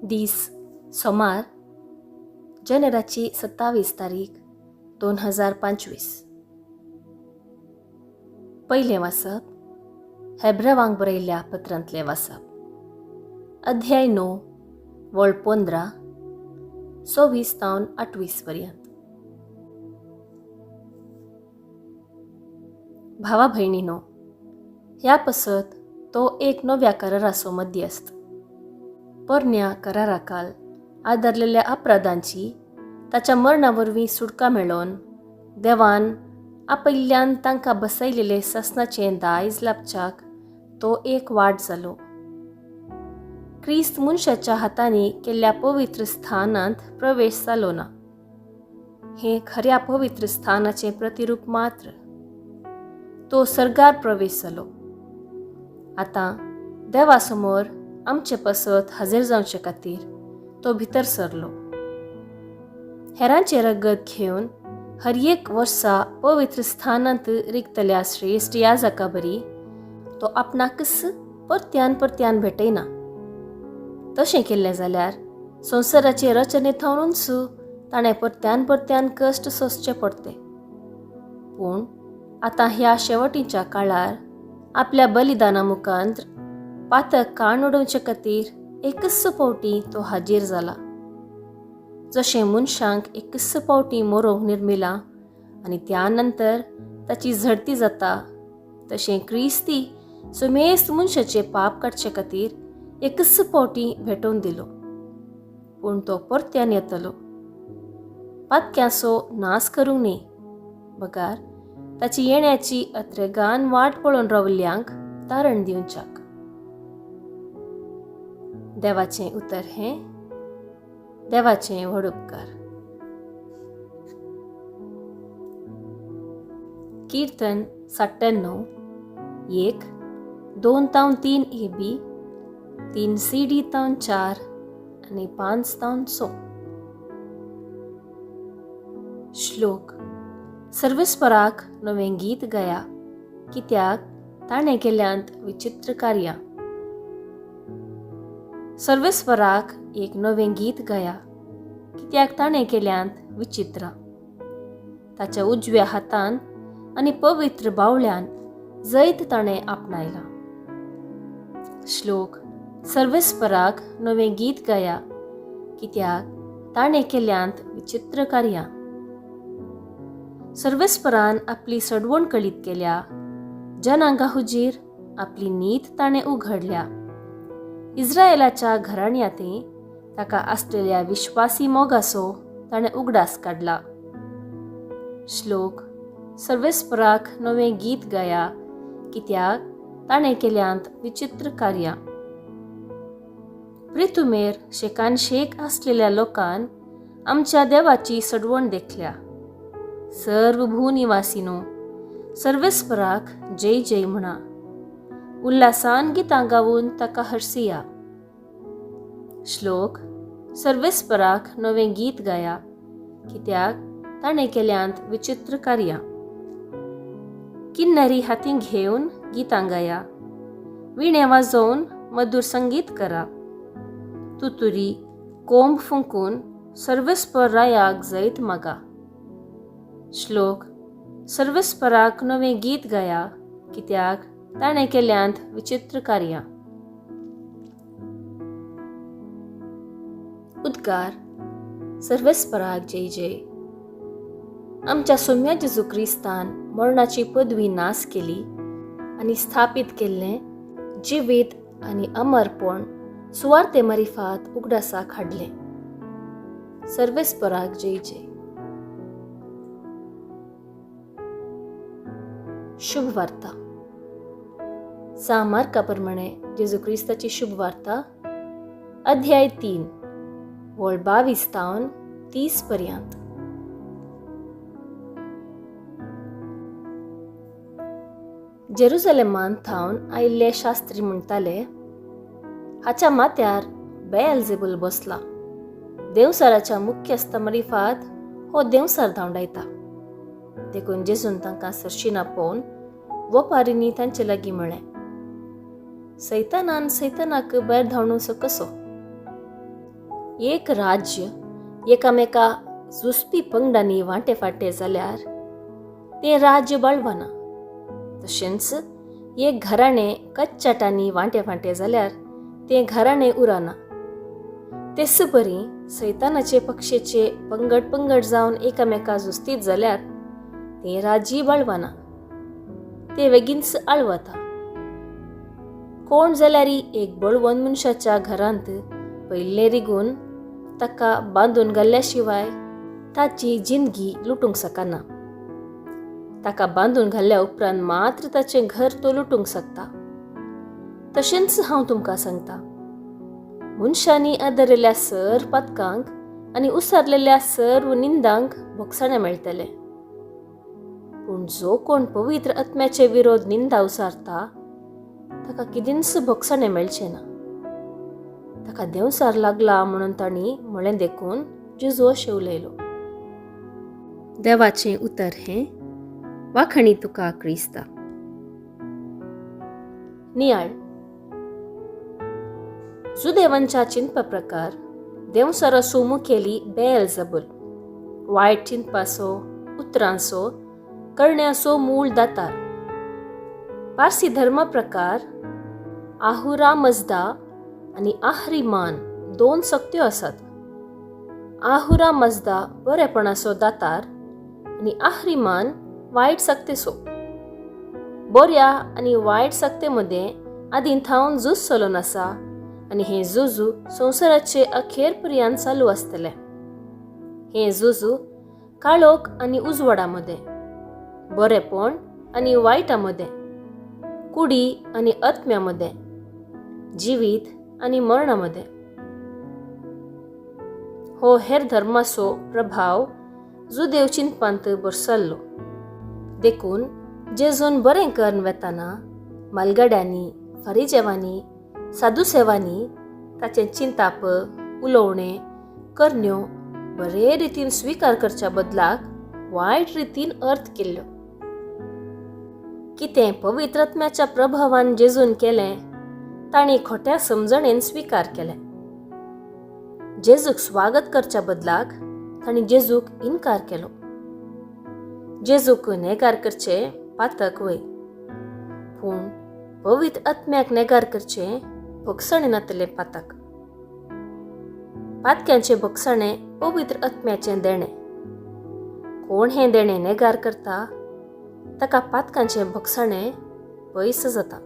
दीस सोमार जानेराची 27 तारीख 2025. पयलें वाचप हेब्रावांक बरयल्ल्या पत्रांतलें वाचप, अध्याय 9 वळ 15 26 तावन 28 पर्यंत. भावा भयणीनो, ह्या पसत तो एक नव्या कराराचो मध्यस्थ. पोरण्या कराराकाल आदारलेल्या अपराधांची ताच्या मरणा वरवीं सुटका मेळोवन देवान आपयल्ल्यान तांकां बसयलेले ससनाचें दायज लाबच्याक तो एक वाट जालो. क्रिस्त मनशाच्या हातांनी केल्ल्या पवित्र स्थानांत प्रवेश जालो ना. हें खऱ्या पवित्र स्थानाचें प्रतिरूप मात्र. तो सर्गार प्रवेश जालो. आतां देवा समोर आमचे पसत हाजीर जावचे खातीर तो भितर सरलो. हेरांचें रगत घेवन हर एक वर्सा पवित्र स्थानांत रिगतल्या श्रेश्ठ याजका बरी तो आपणाकच परत्यान परत्यान भेटयना. तशें केल्लें जाल्यार संवसाराचे रचने थावनूच ताणें परत्यान परत्यान कश्ट सोंसचे पडते. पूण आतां ह्या शेवटीच्या काळार आपल्या बलिदाना मुखांत पातक काण उडोवचे खातीर एकच फावटी तो हाजीर जाला. जशें मनशांक एकच फावटी मरोवंक निर्मिला आनी त्या नंतर ताची झडती जाता, तशें क्रिस्ती सुमेस्त मनशाचे पाप काडचे खातीर एकच फावटी भेटोवन दिलो. पूण तो परत्यान येतलो, पातक्यांचो नाश करूंक न्ही, बगार ताची येण्याची अत्रेगान वाट पळोवन रावल्ल्यांक तारण दिवच्याक. देवाचें उतर हें देवाचें व्हड उपकार. कीर्तन 96 1 2 तावन 3 ए बी 3 सी डी तावन 4 आनी 5 तावन 6. श्लोक सर्वेस्पराक नवें गीत गाया, कित्याक ताणें केल्यांत विचित्र कार्यां. सर्वेस्पराक एक नवें गीत गाया, कित्याक ताणें केल्यांत विचित्रां. ताच्या उजव्या हातान आनी पवित्र बावळ्यान जैत ताणें आपणायलां. श्लोक सर्वेस्पराक नवें गीत गाया, कित्याक ताणें केल्यांत विचित्र कार्यां. सर्वेस्परान आपली सडवण कळीत केल्या, जनांगा हुजीर आपली नीत ताणें उघडल्या. इस्रायलाच्या घराण्यांत ताका आसलेल्या विश्वासी मोगासो ताणें उगडास काडला. श्लोक सर्वेस्पराक नवें गीत गाया, कित्याक ताणें केल्यांत विचित्र कार्यां. प्रितुमेर शेकान शेक आसलेल्या लोकान आमच्या देवाची सडवण देखल्या. सर्व भूनिवासीनो, सर्वेस्पराक जय जय म्हणा. उल्हासान गितां गावन ताका हर्सिया. श्लोक सर्वेस्पराक नवें गीत गाया, कित्याक ताणें केल्यांत विचित्र कार्यां. किन्नरी हातीं घेवन गितां गाया, विणे वाजोवन मधुर संगीत करा. तुतुरी कोंब फुंकून सर्वेस्पर रायाक जैत मागा. श्लोक सर्वेस्पराक नवें गीत गाया, कित्याक ताणें केल्यांत विचित्र कार्यां. उद्गार सर्वेस्पराक जय जय. आमच्या सोम्या जेजू क्रिस्तान मरणाची पदवी नाश केली आनी स्थापीत केल्लें जिवीत आनी अमरपण सुवार्ते मारिफात उगडासाक हाडलें. सर्वेस्पराक जय जय. शुभ वार्ता. सा मार्का प्रमाणे जेजू क्रिस्ताची शुभ वार्ता, अध्याय 3 वळ 22 तावन 30 पर्यंत. जेरुजलेमान थावन आयिल्ले शास्त्री म्हणटाले, हाच्या माथ्यार बेल्जेबूल बसला, देवसाराच्या मुख्यस्थ मरिफात हो देवसार धांवडायता. देखून जेजून तांकां सरशी आपोवन वपारींनी तांचे लागीं म्हळें, सैतानान सैतानाक भायर धांवडूंक कसो? एक राज्य एकामेका झुजपी पंगडांनी वांटे फांटे जाल्यार तें राज्य बाळवना. तशेंच एक घराणें कच्चाटांनी वांटे फांटे जाल्यार तें घराणें उरना. तेच परी सैतानाचे पक्षेचे पंगड पंगड जावन एकामेका झुजतीत जाल्यार तें राज्य बाळवना, तें बेगीनच आळवता. कोण जाल्यार एक बळवंत मनशाच्या घरांत पयलें रिगून ताका बांदून घाल्ल्या शिवाय ताची जिंदगी लुटूंक शकना. ताका बांदून घाल्ल्या उपरांत मात्र ताचें घर तो लुटूंक शकता. तशेंच हांव तुमकां सांगता, मनशांनी आदरिल्ल्या सर पातकांक आनी उसरलेल्या सर्व निंदांक भोगसाणें मेळटलें. पूण जो कोण पवित्र आत्म्याचे विरोध निंदा उसारता ताका कितेंच भोगसाणें मेळचें ना. ताका देंवसार लागला म्हणून तांणी म्हळें देखून जेजू अशें उलयलो. देवाचें उतर हें वाखणी तुका क्रिस्ता. नियाळ. जुदेवांच्या चिंतपा प्रकार देंवसारासो मुखेली बेलजबूल वायट चिंतपाचो, उतरांचो, करण्याचो मूळ दातार. पारसी धर्मा प्रकार आहुरा मजदा आनी आहरीमान दोन सक्त्यो आसात. आहुरा मजदा बरेपणाचो दातार आनी आहरीमान वायट सक्तेचो. बऱ्या आनी वायट सक्ते मदें आदीं थावन झूज चलोन आसा आनी हें झुजू संवसाराचे अखेर पर्यंत चालू आसतलें. हें झुजू काळोख आनी उजवाडा मदें, बरेपण आनी वायटा मदें, कुडी आनी आत्म्या मदें, जिवीत आनी मरणा मदें. हो हेर धर्माचो प्रभाव जुदेव चिंतपांत भरसल्लो. देखून जेजून बरें करून वेताना मालगाड्यांनी, फारिजेवांनी, साधुसेवांनी ताचें चिंताप, उलोवणें, करण्यो बरे रितीन स्विकार करच्या बदलाक वायट रितीन अर्थ केल्ल्यो. कितें पवित्र आत्म्याच्या प्रभावान जेजून केलें तांणी खोट्या समजणेन स्विकार केलें. जेजूक स्वागत करच्या बदलाक तांणी जेजूक इनकार केलो. जेजूक नेगार करचे पातक वय, पूण पवित्र आत्म्याक नेगार करचें भोगसणें नातलें पातक. पातक्यांचें भोगसणें पवित्र आत्म्याचें देणें. कोण हें देणें नेगार करता ताका पातकांचें भोगसणें पयस जाता.